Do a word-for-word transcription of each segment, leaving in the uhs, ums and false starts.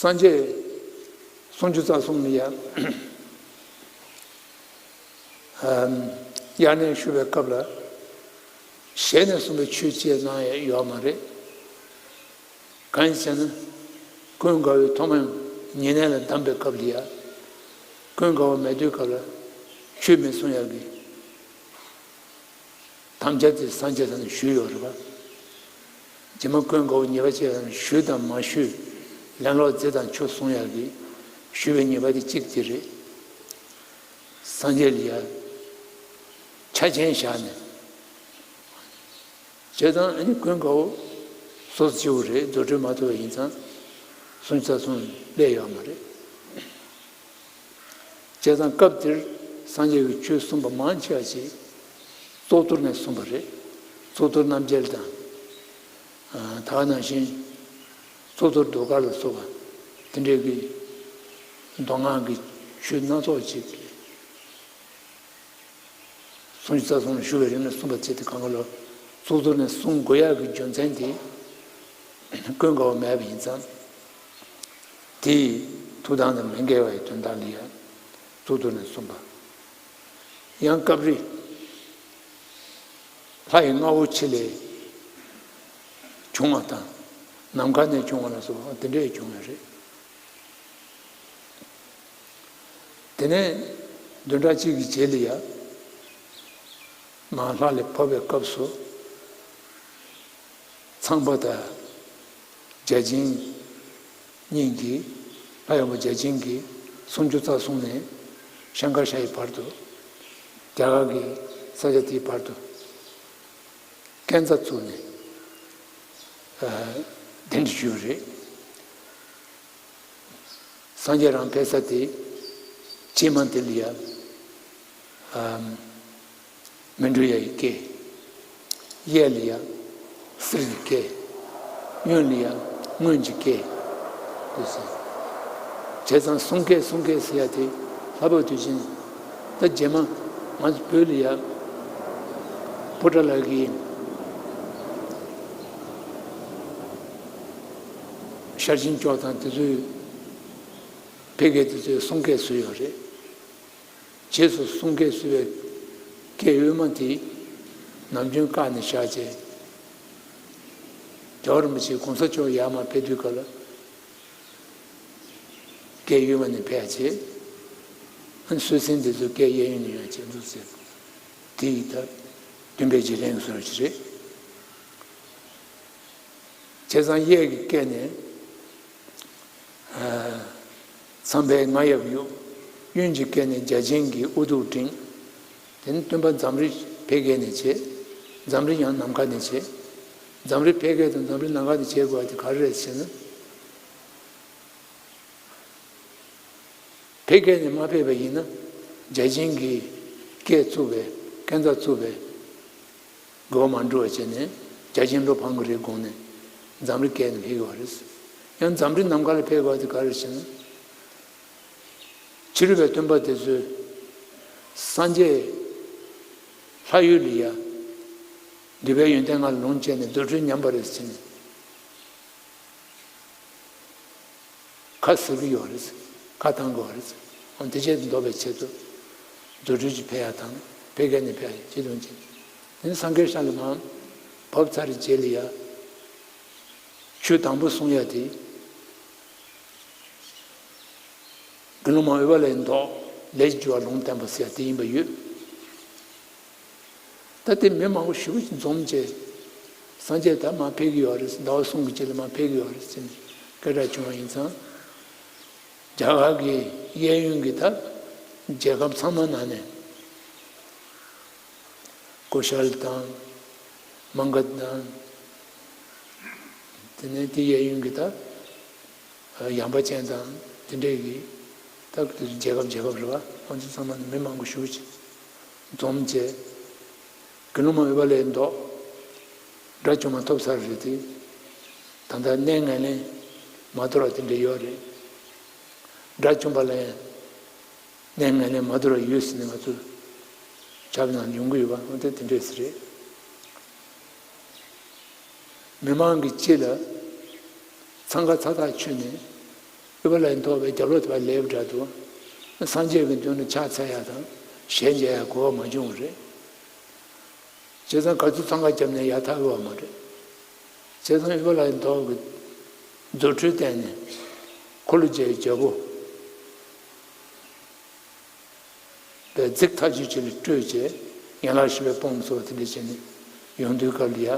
སངས་རྒྱས་སུམ་ཅུ་རྩ་གསུམ་ལ་ཡ། ཨམ། དབྱར་གནས་ཞུ་བའི་སྐབས་ལ། ཞལ་ནས་གསུངས་པའི་ཆོས་ཅིག་གནང་ཡ་ཡོད་མ་རེད། གང་ཡིན་ཟེར་ན། ཀུན་དགའ་བོས་ཐོག་མར་ཉེ་གནས་ལ་བསྡམས་པའི་སྐབས་ལ་ཡ། ཀུན་དགའ་བོ་མེད་དུས་སྐབས་ལ། ཆོས་མི་གསུང་ཡ་གི། དམ་བཅའ་དེ་སངས་རྒྱས་ས་ནས་ཞུས་ཡོད་རེད་པ། རྗེ་མ་ཀུན་དགའ་བོ་ཉེས་པ་བཅས་ལ་ཞུས་དང་མ་ཞུས། ལན་ལོག་རྫི་དང་ཆོས་གསུང་ཡག་གི་ཞུས་པའི་ཉེས་པ་དེ་གཅིག་དེ་རེད། སངས་རྒྱས་ལ་ཡ་ཆ་ཆེན་བཞག་ནས། བྱས་ཙང་ཨ་ནི་ཀུན་དགའ་བོ་སོ་སོ་སྐྱེ་བོ་རེད། རྫུ་འཕྲུལ་མ་ཐོབ་པ་ཡིན་ཙང་སུམ་ཅུ་རྩ་གསུམ་སླེབས་ཡོད་མ་རེད། བྱས་ཙང་སྐབས་དེར་སངས་རྒྱས་ཀྱིས་ཆོས་གསུངས་པ་མང་ཆེ་བ་ཞིག་གཙུག་ཏོར་ནས་གསུངས་པ་རེད། གཙུག་ཏོར་རྣམ་རྒྱལ་དང་། ཨ། ད་ག་ནང་བཞིན་གཙུག་ཏོར་ཟློས་གར་ལ་སོགས་པ་དེ་འདྲའི་གི་མདོ་སྔགས་ཀྱི་ཆོས་སྣ་ཚོགས་ཅིག་གི་སུམ་ཅུ་རྩ་གསུམ་ཞུ་བའི་རིང་ལ་གསུངས་པ་བྱས་ཏེ་གང་ག་ལོ་གཙུག་ཏོར་ནས་གསུང་དགོས་ཡག་གི་རྒྱུ་མཚན་དེ་ཀུན་དགའ་བོ་མེད་པ་ཡིན་ཙང་། དེའི་ཐུགས་དམ་དང་མི་འགལ་བའི་དོན་དག་ལ་ཡང་གཙུག་ཏོར་ནས་གསུངས་པ། ཡང་སྐབས་རེ་ལྷ་ཡི་རྔ་བོ་ཆེ་ལས་བྱུང་བ་དང་། ནམ་མཁའ་ནས་བྱུང་བ་ལ་སོགས་པ་དེ་འདྲས་བྱུང་བ་རེད། དེ་ནས་བདུན་ཕྲག་གཅིག་གི་རྗེས་ལ་ཡ། མར་ལྷ་ལ་བབས་པའི་སྐབས་སུ། ཚངས་པ་དང་བརྒྱ་བྱིན་གཉིས་ཀྱིས། ལྷ་ཡི་དབང་པོ་བརྒྱ་བྱིན་གྱིས་སུམ་ཅུ་རྩ་གསུམ་ནས་ཤང་ཀ་ཤ་ཡི་བར་དུ། རྒྱ་གར་གྱི་ས་ཆ་དེའི་བར་དུ་སྐས་འཛེག་བཙུགས་ནས། ཨ། གདན་འདྲེན་ཞུས་པ་རེད། སངས་རྒྱས་རང་ཕེབས་ས་དེ་བྱེ་མ་དེ་ལ་ཡ། ཨ། མི་འགྲོ་ཡ་ཡི་སྐད། གཡས་ལ་ཡ་གསེར་གྱི་སྐད། གཡོན་ལ་ཡ་དངུལ་གྱི་སྐད། དེ་ཟེར། བྱས་ཙང་གསུང་སྐད་གསུང་སྐད་ཟེར་ཡ་དེ་ལྷག་པར་དུ་ཕྱིན། ད་རྗེས་མ་ང་ཚོ་བོད་ལ་ཡ་པོ་ཏཱ་ལ་གི་ཤར་ཕྱིན་སྐྱོགས་དང་དེ་ཚོའི་ཕལ་སྐད་དེ་ཚོའི་གསུང་སྐད་བཟོས་ཡོད་རེད། རྗེས་སུ་གསུང་སྐད་བཟོས་པའི་སྐད་ཡོད་མ་དེ་ནམ་རྒྱུན་བཀག་ནས་བཞག་བྱས། རྒྱལ་བ་རིན་པོ་ཆེ་གོང་ས་མཆོག་ཡར་མར་ཕེབས་དུས་སྐབས་ལ་སྐད་ཡོད་མ་ནས་ཕེབས་བྱས། ཨ་ནི་སུད་སི་འདི་ཚོ་སྐད་གཡས་གཡོན་ནས་ཡོང་བྱས་འདུག་ཟེར། དེ་ཡི་ད་སྟོན་པའི་རྗེས་དྲན་བཟོ་ཞིག་རེད། བྱས་ཙང་གཡས་ཀྱི་སྐད་ནས། ཨ། ཚངས་པའི་རྔ་ཡབ་གཡུག། གཡོན་གྱི་སྐད་ནས་བརྒྱ་བྱིན་གྱིས་དབུ་གདུགས་བསྒྲེངས། དེ་ནི་སྟོན་པ་འཛམ་རི་ཕལ་སྐད་ནས་བྱས། འཛམ་རི་ཡང་ནམ་མཁའ་ནས་བྱས། འཛམ་རི་ཕལ་སྐད་དང་འཛམ་རི་ནམ་མཁའ་ནས་བྱས་དགོས་པ་དེ་ག་རེ་རེད་ཟེར་ན། ཕལ་སྐད་ནས་མ་ཕེབས་པ་ཡིན་ན་བརྒྱ་བྱིན་གྱིས་སྐད་བཙུགས་པའི་སྐས་འཛེག་བཙུགས་པའི་དགོས་པ་མ་འགྲུབ་པ་བྱས་ནས་བརྒྱ་བྱིན་བློ་ཕམ་གྱི་རེད་དགོངས་ནས་འཛམ་རི་སྐད་ནས་ཕེབས་ཀྱི་ཡོད་རེད། ཡང་འཛམ་རི་ནམ་མཁའ་ལ་ཕེབས་དགོས་པ་དེ་ག་རེ་ཟེར་ན། ཕྱི་རོལ་པའི་སྟོན་པ་དེ་ཚོས་སངས་རྒྱས་ལྷ་ཡུལ་ལ་ཡ་འདུས་པའི་ཡོན་ཏན་ལྔ་ལ་ལོངས་སྤྱད་ནས་རྫུ་འཕྲུལ་ཉམས་པ་རེད་ཟེར་ནས། ཁ་ཟེར་གྱི་ཡོད་རེད། ཁ་བཏང་གི་ཡོད་རེད། འོ་དེ་བྱས་ཏེ་འདོར་བའི་ཆེད་དུ་རྫུ་འཕྲུལ་གྱིས་ཕེབས་ཡ་དང་ཕལ་སྐད་ནས་ཕེབས་ཡ་ཅི་དང་ཅི། དེ་ནི་སངས་རྒྱས་ས་ལ་མར་བབས་ཚར་རྗེས་ལ་ཡ། ཆོས་དང་པོ་གསུང་ཡ་དེ། དགེ་སློང་མ་ཨུཏྤ་ལའི་མདོག་ལས་ཀྱི་རྒྱུ་བ་ལུང་བསྟན་པ་ཟེར་ཡ་དེ་ཡིན་པ་ཡོད། ད་དེ་མི་མང་པོ་ཞེ་པོ་ཅིག་འཛོམས་བྱས། སངས་རྒྱས་ད་མར་ཕེབས་ཀྱི་ཡོད་རེད། ཟླ་བ་གསུམ་གྱི་རྗེས་ལ་མར་ཕེབས་ཀྱི་ཡོད་རེད་ཟེར་ནས་སྐད་གྲགས་བྱུང་བ་ཡིན་ཙང་། རྒྱ་གར་གྱི་གཡས་གཡོན་གྱི་ད་རྒྱལ་ཁབ་ཚང་མ་ནང་ནས་ཀོ་ཤལ་དང་། མ་ག་དྷ་དང་། དེ་ནས་དེ་གཡས་གཡོན་གྱི་ད་ཡངས་པ་ཅན་དང་དེ་འདྲས་ཀྱི་ད་རྒྱལ་ཁབ་རྒྱལ་ཁབ་རེད་པ། ཁོང་ཚོ་ཚང་མ་ནས་མི་མང་པོ་ཞེ་པོ་ཅིག་འཛོམས་བྱས། དགེ་སློང་མ་ཨུཏྤ་ལའི་མདོག་དགྲ་བཅོམ་པ་ཐོབ་ཚར་རེད་དེ། ད་ལྟ་གནས་ངན་ལེན་མ་དོར་བ་དེ་འདྲ་ཡོད་རེད། དགྲ་བཅོམ་པ་ལ་ཡང་གནས་ངན་ལེན་མ་དོར་བ་ཡོད་ཟེར་ནས་ང་ཚོ་ཆབ་ནང་ཡོང་གི་ཡོད་པ། འོ་དེ་དེ་འདྲས་རེད། མི་མང་གི་སྤྱི་ལ་འཚང་ཁ་ཚ་ཐག་ཆོད་ནས། དབུལ་བ་ལས་ལྡོག་པའི་རྒྱབ་ལོགས་དེ་བ་ལེབ་འདྲ་འདུག་སངས་རྒྱས་ཀྱི་མདུན་ལ་ཕྱག་འཚལ་ཡ་དང་ཞལ་མཇལ་ཡ་དགོས་པ་མ་བྱུང་བ་རེད། བྱས་ཙང་ག་ཚོད་འཚང་ཁ་བརྒྱབ་ནས་ཡར་ཐར་འོས་པ་མ་རེད། བྱས་ཙང་དབུལ་བ་ལས་ལྡོག་གི་རྫུ་འཕྲུལ་བསྟན་ནས་འཁོར་ལོ་བརྒྱའི་རྒྱལ་པོ་པས་རྫིག་ཐག་ཆོད་ཅིག་ལ་སྤྲོད་བྱས་ཡན་ལག་བཞི་པའི་དཔུང་ཚོགས་དེ་འདྲ་བྱས་ནས་ཡོང་དུས་སྐབས་ལ་ཡ།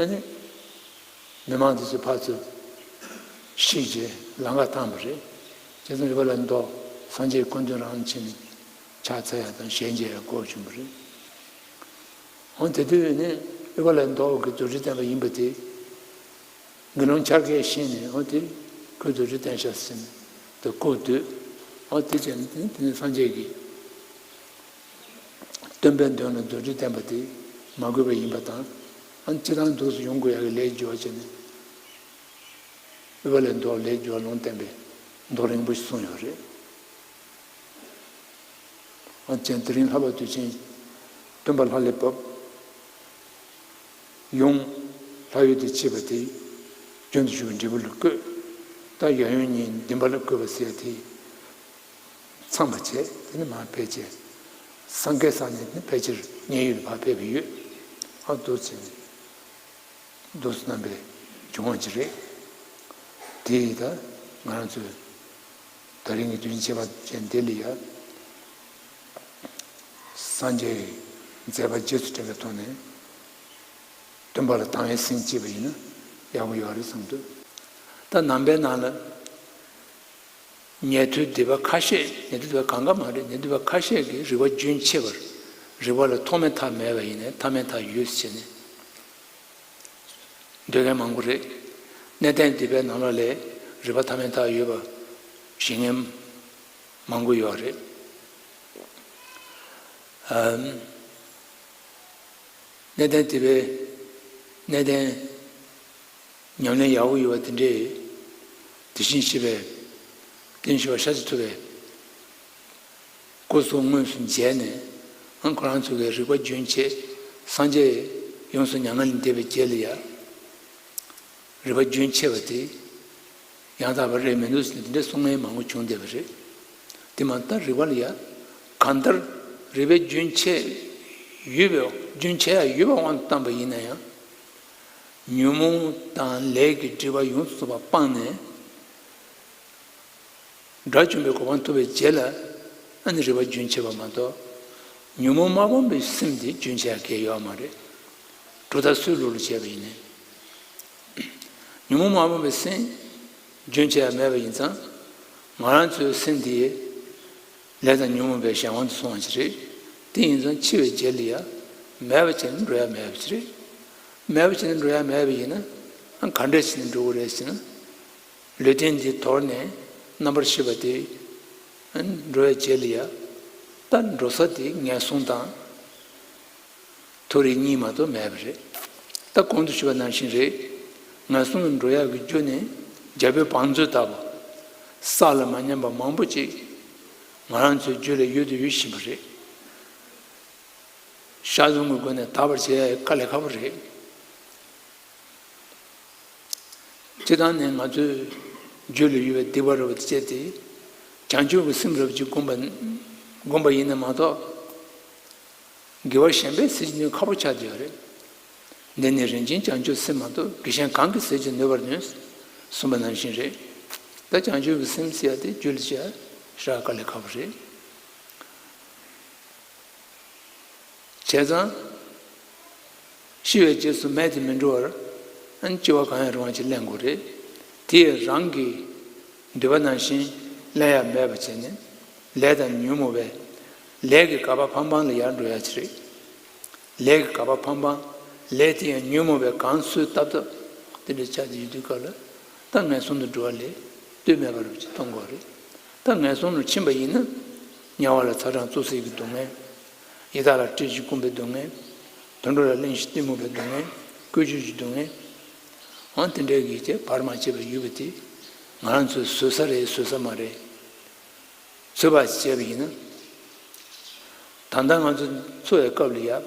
ཨ་ནི། མི་མང་དེ་ཚོ་ཕར་ཚུར་ཤིག་རྗེས་ལམ་ཁ་བཏང་བ་རེད། བྱས་ཙང་དབུལ་བ་ལས་ལྡོག་སངས་རྒྱས་སྐུ་མདུན་རང་ཕྱིན་ནས་ཕྱག་འཚལ་ཡ་དང་ཞལ་མཇལ་ཡ་དགོས་བྱུང་བ་རེད། འོ་དེ་དུས་ནི་དབུལ་བ་ལས་ལྡོག་གི་རྫུ་འཕྲུལ་བསྟན་པ་ཡིན་པ་དེ། དགེ་སློང་འཆར་ཀས་ཤེས་ནས་འོ་དེ་ཁོས་རྫུ་འཕྲུལ་བསྟན་ཤག་ཟེར་ནས་དེ་ལྐོག་བསྡུས། འོ་དེ་བྱས་ནས་དེ་ནི་སངས་རྒྱས་ཀྱིས། སྟོན་པའི་མདུན་ལ་རྫུ་འཕྲུལ་བསྟན་པ་དེ་མ་དགོས་པ་ཡིན་པ་དང་། ཨ་ནི་སྤྱིར་བཏང་འདུག་སེ་ཡོང་དགོས་ཡག་གི་ལས་སྦྱོར་བྱས་ནས། དབུལ་བ་ལས་ལྡོག་ལས་སྦྱོར་ལུང་བསྟན་པའི་མདོ་རིང་པོ་ཞིག་གསུངས་ཡོད་རེད། ཨ་ནི་དེ་རིང་ལྷག་པར་དུ་ཕྱིན་སྟོན་པ་ལྷ་ལས་བབས། ཡུམ་ལྷ་ཡུལ་དུ་ཕྱིན་པ་དེ་རྒྱུན་དུ་ཞུགས་པའི་འབྲས་བུ་ལ་བཀོད། ད་ཡབ་ཡུམ་གཉིས་འདུན་པ་ལ་བཀོད་པ་ཟེར་དེ། ཚང་བ་བྱས་དེ་ནས་མར་ཕེབས་བྱས། སངས་རྒྱས་ས་ནས་ནི་ཕལ་ཆེར་མཉན་ཡོད་ལ་ཕར་ཕེབས་པ་ཡོད། ཨ་འདུག་ཟེར་ནས་འདུག་སེ་རྣམ་པའི་བྱུང་བ་ཅིག་རེད། དེ་ཡིས་ད་ང་རང་ཚོས་ད་རིང་གི་དུས་ཆེན་ཁྱད་པར་ཅན་འདི་ལ་ཡ། སངས་རྒྱས་མཛད་པ་རྗེས་སུ་དྲན་པའི་ཐོག་ནས་སྟོན་པ་ལ་དང་བའི་སེམས་བསྐྱེད་པ་ཡིན་ན་ཡག་པོ་ཡོད་རེད་བསམ་འདུག་ད་ནང་པའི་ནང་ལ། ཉན་ཐོས་སྡེ་པ་ཁ་ཤས། ཉན་ཐོས་སྡེ་པ་གང་ག་མ་རེད། ཉན་ཐོས་སྡེ་པ་ཁ་ཤས་ཀྱིས་རིགས་པ་རྒྱུན་ཆད་པར་རིགས་པ་ལ་ཐོག་མའི་མཐའ་མེད་པ་ཡིན་ནའི་མཐའ་མའི་མཐའ་ཡོད་ཟེར་ནས་འདོད་མཁན་མང་པོ་རེད། གནས་བརྟན་སྡེ་པའི་ནང་ལོགས་ལ་རིགས་པ་མཐའ་མའི་མཐའ་ཡོད་པ་བཞེད་མཁན་མང་པོ་ཡོད་རེད། ཨམ། གནས་བརྟན་སྡེ་པའི་གནས་བརྟན་ཉམས་ལེན་ཡག་པོ་ཡོད་པ་དེ་འདྲས། དེ་བཞིན་གཤེགས་པའི་བསྟན་བཅོས་པ་ཤཱཀྱ་ཐུབ་པའི་སྐུ་གཟུགས་དངོས་སུ་མཇལ་ནས། ཨང་ཁོ་རང་ཚོ་གི་རིགས་པ་རྒྱུན་ཆད། སངས་རྒྱས་ཡོངས་སུ་མྱ་ངན་ལས་འདས་པའི་རྗེས་ལ་ཡ། རིགས་པ་རྒྱུན་ཆད་པ་དེ་ཡང་དག་པ་རེད་མི་འདུག་ཟེར་ནས་འདི་འདྲའི་གསུང་མཁན་མང་པོ་བྱུང་བསྡད་པ་རེད། དེ་མ་ད་རིགས་པ་ལ་ཡ། གང་ལྟར་རིགས་པའི་རྒྱུན་ཆད་ཡོད་པའི་རྒྱུན་ཆད་ཡ་ཡོད་པའི་དབང་དུ་བཏང་པ་ཡིན་ན་ཡང་། ཉོན་མོངས་དང་ལས་ཀྱི་སྒྲིབ་པ་ཡོངས་སུ་རྫོགས་པ་སྤངས་ནས། དགྲ་བཅོམ་པའི་གོ་འཕང་ཐོབ་པའི་རྗེས་ལ་ཨ་ནི་རིགས་པ་རྒྱུན་ཆད་པ་མ་གཏོགས། ཉོན་མོངས་མ་སྤངས་པའི་སེམས་དེ་རྒྱུན་ཆད་ཡ་གལ་ཡོད་མ་རེད། གྲུབ་མཐའ་སུའི་ལུགས་ལ་བྱས་པ་ཡིན་ནའི། ཉོན་མོངས་མ་སྤངས་པའི་སེམས་རྒྱུན་ཆད་ཡ་མེད་པ་ཡིན་ཙང་། ང་རང་ཚོའི་སེམས་དེ་ལས་དང་ཉོན་མོངས་པའི་གཞན་དབང་དུ་སོང་བ་ཞིག་རེད། དེ་ཡིན་ཙང་འཆི་བའི་རྗེས་ལ་ཡ་མེད་པ་བྱས་ནས་འགྲོ་ཡ་མེད་པ་ཞིག་རེད། མེད་པ་བྱས་ནས་འགྲོ་ཡ་མེད་པ་ཡིན་ན་ག་འདྲས་བྱས་ནས་འགྲོ་དགོས་རེད་ཟེར་ན། ལུས་རྟེན་འདི་དོར་ནས་རྣམ་པར་ཤེས་པ་དེ་འགྲོ་བའི་རྗེས་ལ་ཡ། ད་འགྲོ་ས་དེ་ངན་སོང་དང་མཐོ་རིས་གཉིས་མ་གཏོགས་མེད་པ་རེད། ད་གོང་དུ་ཞུས་པ་ནང་བཞིན་རེད། ངན་སོང་ལ་འགྲོ་ཡག་གི་རྒྱུ་ནི་རྒྱལ་པོའི་བང་མཛོད་ལྟ་བུ། ས་ལ་མ་ཉམས་པ་མང་པོ་ཅིག་ང་རང་ཚོའི་རྒྱུད་ལ་ཡོད་དུ་ཡོད་བཞིན་པ་རེད། བཤགས་སྡོམ་གྱི་སྒོ་ནས་དག་པར་བྱེད་ཡག་དཀའ་ལས་ཁག་པོ་རེད། སྤྱིར་བཏང་ནས་ང་ཚོའི་རྒྱུད་ལ་ཡོད་པའི་སྡིག་པ་རུ་བ་དེ་བཅད་དེ། བྱང་ཆུབ་ཀྱི་སེམས་རུ་བ་ཅིག་བསྒོམ་པ། བསྒོམ་པ་ཡིན་ན་མ་གཏོགས། དགེ་བ་གཞན་པས་ཟིལ་གྱིས་གནོན་ཁག་པོ་ཆགས་བསྡད་ཡོད་རེད། འདི་ནི་རིན་ཆེན་བྱང་ཆུབ་སེམས་མ་གཏོགས་དགེ་གཞན་གང་གིས་ཟིལ་གྱིས་གནོན་པར་ནུས། གསུངས་པ་ནང་བཞིན་རེད། ད་བྱང་ཆུབ་ཀྱི་སེམས་ཟེར་ཡ་དེ་རྒྱུད་ལ་བྱས་ཡ་ཞེ་དྲག་དཀའ་ལས་ཁག་པོ་རེད། བྱས་ཙང་། ཤི་བའི་རྗེས་སུ་མེད་དུ་མི་འགྲོ་བར། ཨ་ནི་སྐྱེ་བ་གང་ཡང་རུང་བ་ཅིག་ལེན་དགོས་རེད། དེ་ཡང་རང་གི་འདོད་པ་ནང་བཞིན་ལེན་ཡ་མེད་པ་བྱས་ནས། ལས་དང་ཉོན་མོངས་པའི་ལས་ཀྱི་དགག་པ་འཕངས་འཕངས་ལ་ཡར་འགྲོ་ཡ་ཅིག་རེད། ལས་ཀྱི་དགག་པ་འཕངས་འཕངས། ལས་དེ་ཡང་ཉོན་མོངས་པའི་གང་གསོས་བཏབ་བཏབ་དེ་འདྲ་ཆགས་ཏེ་ཡོད་དུས་སྐབས་ལ། ད་ངན་སོང་དུ་འགྲོ་བ་ལས་ལྟོས་མེད་པ་རུ་ཅིག་གཏོང་དགོས་རེད། ད་ངན་སོང་དུ་ཕྱིན་པ་ཡིན་ན། དམྱལ་བ་ལ་ཚ་གྲང་བཙོག་ཟད་ཀྱི་སྡུག་བསྔལ། ཡི་དྭགས་ལ་བཀྲེས་ཤིང་སྐོམ་པའི་སྡུག་བསྔལ། དུད་འགྲོ་ལ་གླེན་ཞིང་གཏི་མུག་པའི་སྡུག་བསྔལ། བཀོལ་སྤྱོད་ཀྱི་སྡུག་བསྔལ། འོ་དེ་འདྲའི་གི་དེ་བར་མ་ཆད་པ་ཡོད་པ་དེ། ང་རང་ཚོས་བཟོད་ས་རེད་བཟོད་ས་མ་རེད། བཟོད་པ་བྱས་པ་ཡིན་ན། ད་ལྟ་ང་ཚོ་འཚོ་བའི་སྐབས་ལ་ཡ།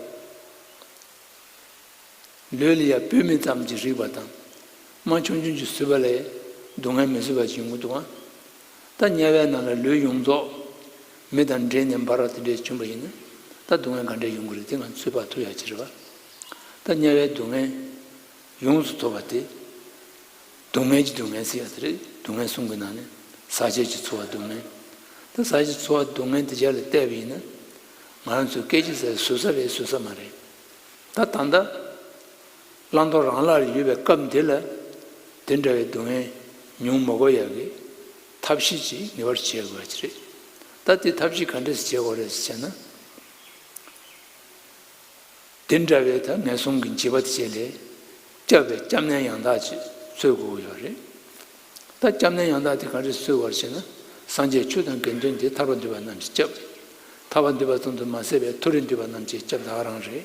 ལུས་ལ་ཡ་བུད་མེད་ཙམ་གྱིས་རིག་པ་དང་། རྨ་ཆུང་ཆུང་གིས་བཟོད་པ་ལས་སྡུག་བསྔལ་མི་བཟོད་པ་ཅིག་ཡོང་གི་འདུག་ཨ། ད་དམྱལ་བའི་ནང་ལ་ལུས་ཡོངས་རྫོགས་མེ་དང་འདྲེས་ནས་འབར་བ་དེ་འདྲས་བྱུང་བ་ཡིན་ན། ད་སྡུག་བསྔལ་ག་འདྲས་ཡོང་གི་རེད། དེ་ང་ཚོས་ཚོད་དཔག་ཐུབ་ཡག་ཅིག་རེད་བ། ད་དམྱལ་བའི་སྡུག་བསྔལ་ཡོངས་སུ་ཐོབ་པ་དེ། སྡུག་བསྔལ་གྱི་སྡུག་བསྔལ་ཟེར་ཡག་དེ་རེད། སྡུག་བསྔལ་གསུམ་གྱི་ནང་ནས་ཟག་བཅས་ཀྱི་ཚོར་བ་སྡུག་བསྔལ། ད་ཟག་བཅས་ཀྱི་ཚོར་བ་སྡུག་བསྔལ་དེ་སྦྱར་ལ་བལྟས་པ་ཡིན་ན། ང་རང་ཚོས་སྐད་ཆ་ཟེར་བཟོད་ས་རེད་བཟོད་ས་མ་རེད། ད་ད་ལྟ་བླང་དོར་རང་ལ་ཡོད་པའི་སྐབས་འདི་ལ། དེ་འདྲ་བའི་སྡུག་བསྔལ་མྱོང་མ་དགོས་ཡག་གི་ཐབས་ཤེས་ཅིག་ངེས་པར་བྱེད་དགོས་ཀྱི་རེད། ད་དེ་ཐབས་ཤེས་ག་འདྲས་སེ་བྱེད་དགོས་རེད་ཟེར་ན། དེ་འདྲ་བའི་ད་ངན་སོང་གི་འཇིགས་པ་དེ་བཅས་ལས་སྐྱོབ་པའི་སྐྱབས་གནས་ཡང་དག་ཅིག་འཚོལ་དགོས་ཀྱི་ཡོད་རེད། ད་སྐྱབས་གནས་ཡང་དག་དེ་ག་འདྲས་འཚོལ་དགོས་རེད་ཟེར་ན། སངས་རྒྱས་ཆོས་དང་དགེ་འདུན་དེ་ཐར་པ་འདོད་པ་རྣམས་ཀྱིས་སྐྱབས། ཐར་པ་འདོད་པ་ཙམ་དུ་མ་ཟད་པའི་མཐོ་རིས་འདོད་པ་རྣམས་ཀྱིས་སྐྱབས་ད་ག་རང་རེད།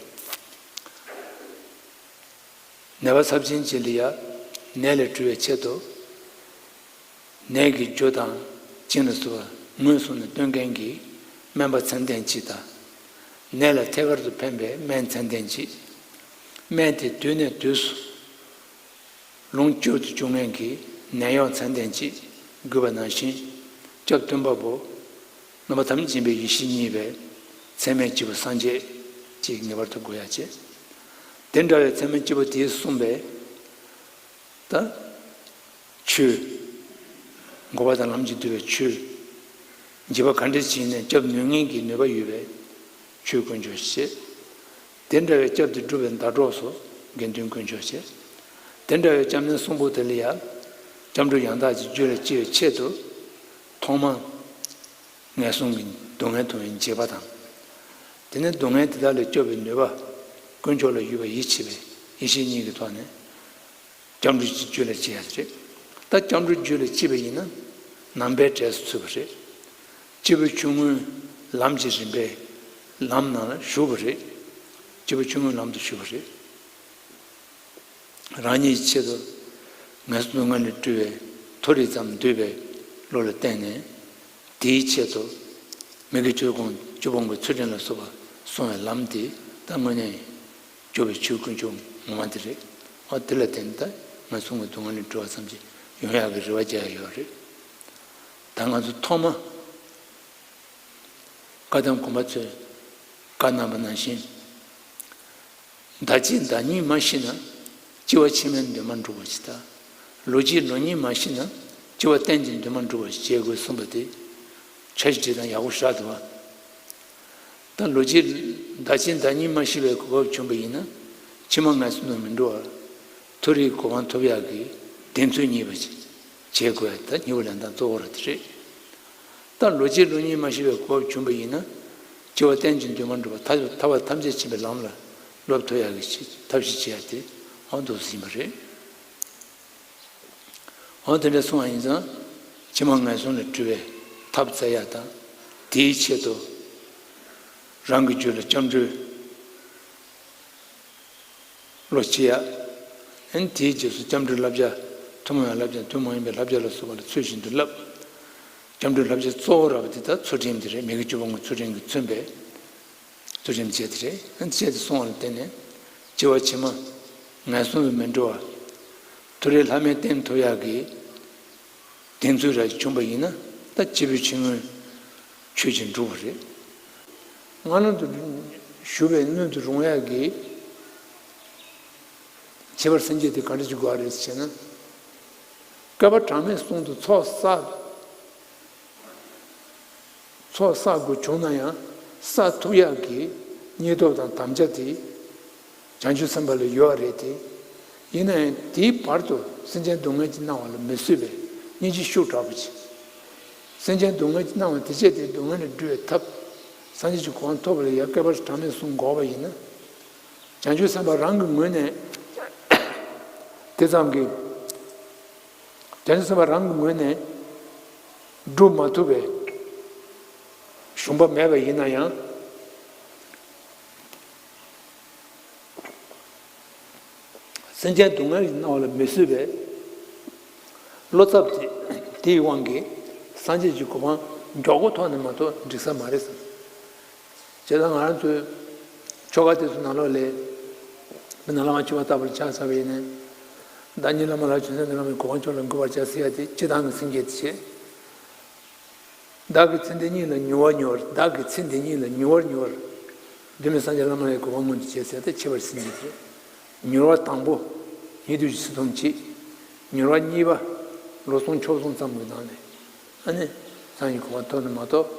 ནད་པ་ཚབས་ཆེན་ཅིག་ལ་ཡ། ནད་ལས་གྲོལ་བའི་ཆེད་དུ། ནད་ཀྱི་རྒྱུ་དང་རྐྱེན་ལ་སོགས་པ་ངོས་བཟུང་ནས་སྟོན་མཁན་གྱི་སྨན་པ་ཚད་ལྡན་གཅིག་དང་། ནད་ལ་ཐད་ཀར་དུ་ཕན་པའི་སྨན་ཚད་ལྡན་གཅིག་སྨན་དེ་དུས་ནས་དུས་སུ་ལོངས་སྤྱོད་དུ་བཅུག་མཁན་གྱི་ནད་གཡོག་ཚད་ལྡན་གཅིག་དགོས་པ་ནང་བཞིན། སྐྱབས་སྟོན་པ་པོ། རྣམ་པ་ཐམས་ཅད་མཁྱེན་པའི་ཡེ་ཤེས་བརྙེས་པའི་ཚད་མེད་སྐྱེས་བུ་སངས་རྒྱས་ཅིག་ངེས་པར་དུ་དགོས་ཡ་བྱས། དེ་འདྲ་བའི་ཚད་མེད་སྐྱེས་བུ་དེས་གསུངས་པའི། ད། ཆོས། འགོག་པ་དང་ལམ་གྱིས་བསྡུས་པའི་ཆོས། འཇིགས་པ་ག་འདྲ་ཅིག་ནས་སྐྱོབ་ནུས་ངེས་ཀྱི་ནུས་པ་ཡོད་པའི་ཆོས་དཀོན་མཆོག་བྱས། དེ་འདྲ་བའི་སྐྱབས་དེ་སྒྲུབ་པའི་ཟླ་གྲོགས་སུ་དགེ་འདུན་དཀོན་མཆོག་བྱས། དེ་འདྲ་བའི་སྐྱབས་གནས་གསུམ་པོ་དེ་ལ་ཡང་། སྐྱབས་འགྲོ་ཡང་དག་ཅིག་རྒྱུད་ལ་སྐྱེ་བའི་ཆེད་དུ། ཐོག་མར། ངན་སོང་གི་སྡུག་བསྔལ་མཐོང་བའི་འཇིགས་པ་དང་། དེ་ནས་སྡུག་བསྔལ་དེ་དག་ལས་སྐྱོབ་པའི་ནུས་པ། དཀོན་མཆོག་ལ་ཡོད་པ་ཡིད་ཆེས་པའི་ཡེ་ཤེས་གཉིས་ཀྱི་ཐོག་ནས། སྐྱབས་འགྲོ་རྒྱུད་ལ་སྐྱེ་ཡ་རེད། ད་སྐྱབས་འགྲོ་རྒྱུད་ལ་སྐྱེས་པ་ཡིན་ན། ནང་པའི་གྲས་སུ་ཚུད་པ་རེད། སྐྱེས་བུ་ཆུང་ངུའི་ལམ་གྱི་རིམ་པའི་ལམ་ནང་ལ་ཞུགས་པ་རེད། སྐྱེས་བུ་ཆུང་ངུའི་ལམ་དུ་ཞུགས་པ་རེད། རང་ཉིད་ཆེད་དུ་ངན་སོང་སྡུག་བསྔལ་ལས་གྲོལ་བའི་མཐོ་རིས་ཙམ་འདོད་པའི་བློ་ལ་བརྟེན་ནས། དེའི་ཆེད་དུ་མི་དགེ་བཅུ་སྤོང་བཅུ་སྤོང་གི་ཚུལ་ཁྲིམས་ལ་སོགས་པ་བསྲུང་བའི་ལམ་དེ་ད་དངོས་གནས་སྐྱོབ་པའི་ཆོས་དཀོན་མཆོག་ངོ་མ་དེ་རེད། འོ་དེ་ལ་བརྟེན་ད་ངན་སོང་གི་སྡུག་བསྔལ་ལས་གྲོལ་བ་ཙམ་གྱིས་ཡོང་ཡག་གི་རེ་བ་རྒྱག་ཡག་ཡོད་རེད། ད་ང་ཚོ་ཐོག་མ་བཀའ་གདམས་གོང་མ་ཚོས་བཀའ་གནང་བ་ནང་བཞིན། བདག་གཅེས་བདག་སྙིང་མ་ཞི་ན། སྐྱེ་བ་ཕྱི་མའི་འདུན་མ་འགྲུབ་པ་ཞིག་དང་། ལོ་གཅིག་ལོ་གཉིས་མ་ཤི་ན། སྐྱེ་བ་གཏན་གྱི་འདུན་མ་འགྲུབ་པ་ཞིག་བྱེད་དགོས་གསུངས་པ་དེ། འཆར་གཞི་བྲིས་སྟངས་ཡག་པོ་ཞེ་དྲག་འདུག་བ། ད་ལོ་གཅིག་བདག་གཅེས་བདག་སྙིང་མ་ཤི་བའི་གོ་སྐབས་བྱུང་བ་ཡིན་ན། ཕྱི་མ་ངན་སོང་དུ་མི་འགྲོ་བར། མཐོ་རིས་གོ་འཕང་ཐོབ་ཡག་གི་གདེང་ཚོད་རྙེད་པ་ཞིག་བྱེད་དགོས་ཡ་ད་སྙིང་པོ་ལེན་སྟངས་གཙོ་བོ་ར་དེ་རེད། ད་ལོ་གཅིག་ལོ་གཉིས་མ་ཤི་བའི་གོ་སྐབས་བྱུང་བ་ཡིན་ན། སྐྱེ་བ་གཏན་གྱི་འདུན་མ་འགྲུབ་པ་ཐར་ཐར་པ་ཐམས་ཅད་མཁྱེན་པའི་ལམ་ལ་སློབ་ཐུབ་ཡག་གི་ཆེད་ཐབས་ཤེས་བྱེད་ཡ་དེ་ཨང་འདུག་སེ་ཡིན་པ་རེད། འོ་དེ་འདྲ་སོང་བ་ཡིན་ཙང་། ཕྱི་མ་ངན་སོང་ལས་གྲོལ་བའི་ཐབས་བཙལ་ཡ་དང་། དེའི་ཆེད་དུ་རང་གི་རྒྱུད་ལ་སྐྱབས་འགྲོའི་བློ་སྐྱེ་ཡ། ཨན་དེའི་རྗེས་སུ་སྐྱབས་འགྲོའི་བསླབ་བྱ། ཐུན་མོང་བའི་བསླབ་བྱ་དང་ཐུན་མོང་ཡིན་པའི་བསླབ་བྱ་ལ་སོགས་པ་ལ་ཚུལ་བཞིན་དུ་བསླབ། སྐྱབས་འགྲོའི་བསླབ་བྱ་གཙོ་བོ་ར་བ་དེ་ད་ཚུལ་ཁྲིམས་དེ་རེད། མི་དགེ་བཅུ་སྤོང་གི་ཚུལ་ཁྲིམས་ཀྱིས་མཚོན་པའི་ཚུལ་ཁྲིམས་བཅས་དེ་རེད། ཨན་བཅས་དེ་སོང་བ་ལ་བརྟེན་ནས་སྐྱེ་བ་ཕྱི་མ་ངན་སོང་དུ་མི་འགྲོ་བ། མཐོ་རིས་ལྷ་མིའི་རྟེན་ཐོབ་ཡག་གི་གདེང་ཚོད་ར་བྱུང་བ་ཡིན་ན་ད་སྐྱེས་བུ་ཕྱི་མའི་ཆོས་ཀྱིས་འགྲུབ་པ་རེད། ང་རང་ཚོ་ཞུ་བའི་སྣོད་དུ་རུང་ཡག་གི་ཁྱད་པར་སེམས་བསྐྱེད་དེ་ག་འདྲ་ཅིག་དགོས་རེད་ཟེར་ན། བསྐལ་པ་གྲངས་མེད་གསུམ་དུ་ཚོགས་བསགས། ཚོགས་བསགས་དགོས་བྱུང་ན་ཡང་བསགས་ཐུབ་ཡག་གི་སྙིང་སྟོབས་དང་དམ་བཅའ་དེ་བྱང་ཆུབ་སེམས་དཔའ་ལ་ཡོད་རེད་དེ། ཡིན་ན་ཡང་དེའི་བར་དུ་སེམས་ཅན་སྡུག་བསྔལ་གྱིས་མནར་བ་ལ་མི་བཟོད་པའི་སྙིང་རྗེ་ཤུགས་དྲག་པོ་ཅིག་སེམས་ཅན་སྡུག་བསྔལ་གྱིས་མནར་བ་དེ་བཅད་དེ་སྡུག་བསྔལ་ལས་སྒྲོལ་བའི་ཐབས། སངས་རྒྱས་ཀྱི་གོ་འཕང་ཐོབ་པ་ལ་ཡང་བསྐལ་པ་གྲངས་མེད་གསུམ་འགོར་བ་ཡིན་ན། བྱང་ཆུབ་སེམས་དཔའ་རང་གི་ངོས་ནས་དེ་ཙམ་གྱིས། བྱང་ཆུབ་སེམས་དཔའ་རང་གི་ངོས་ནས་སྒྲུབ་མ་ཐུབ་པའི་ཞུམ་པ་མེད་པ་ཡིན་ན་ཡང་། སེམས་ཅན་སྡུག་བསྔལ་གྱིས་མནར་བ་ལ་མི་བཟོད་པའི་བློ་འཚབ་དེ་དེའི་དབང་གིས་སངས་རྒྱས་ཀྱི་གོ་འཕང་མགྱོགས་པོ་ཐོག་ནས་མ་གཏོགས་འགྲིག་ས་མ་རེད་བསམ། བྱས་ཙང་ང་རང་ཚོའི་ཆོ་ག་དེ་ཚོ་ནང་ལོགས་ལས་མི་ནག་བླ་མ་བཅུ་པ་ལྟ་བུར་ཆགས་ཚར་བ་ཡིན་ནའི། བདག་ཉིད་བླ་མ་ལ་བྱོན་ཚད་འདི་བླ་མའི་གོ་འཕང་མཆོག་ལ་འགོད་པར་བྱ་ཟེར་ཡ་དེ་སྤྱི་བཏང་གི་སེམས་བསྐྱེད་དེ་བྱས། བདག་གི་ཚེ་འདི་ཉིད་ལ་མྱུར་བར་མྱུར་བར། བདག་གི་ཚེ་འདི་ཉིད་ལ་མྱུར་བར་མྱུར་བར། གདོད་མའི་སངས་རྒྱས་བླ་མ་ལ་གོ་བ་མངོན་དུ་བྱས་ཟེར་ཏེ་འཆི་བར་སེམས་བསྐྱེད་དེ། མྱུར་བ་དང་པོ་ཉེ་དུས་ཀྱི་ཚེ་ཐུང་གཅིག། མྱུར་བ་གཉིས་པ་ལོ་གསུམ་ཕྱོགས་གསུམ་ཙམ་གྱི་ནང་ནས་ཨ་ནི་སངས་རྒྱས་གོ་བ་ཐོབ་ནས་མ་གཏོགས།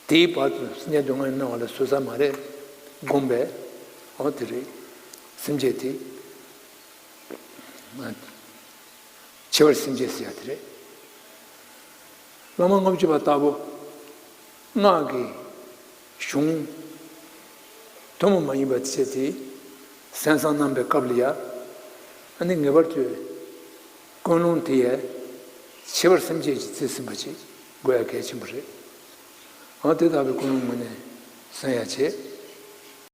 དེའི་བར་དུ་སེམས་ཅན་སྡུག་བསྔལ་མྱོང་བ་ལ་བཟོད་ས་མ་རེད་དགོངས་པས། འོ་དེ་རེད། སེམས་བསྐྱེད་དེ། འཆི་བར་སེམས་བསྐྱེད་ཟེར་ཡ་དེ་རེད། བླ་མ་ལྔ་བཅུ་པ་ལྟ་བུ་སྔགས་ཀྱི་གཞུང་ཐུན་མོང་མ་ཡིན་པ་བྱས་ཏེ་གསན་བསམ་གནང་པའི་སྐབས་ལ་ཡ། ཨ་ནི་ངེས་པར་དུ་ཀུན་སློང་དེ་ཡས་འཆི་བར་སེམས་བསྐྱེད་ཀྱི་རྩིས་ཟིན་པ་ཅིག་དགོས་ཡ་གལ་ཆེན་པོ་རེད། འོ་དེ་ལྟ་བུའི་ཀུན་སློང་ངོས་ནས་གསན་ཡ་བྱེད།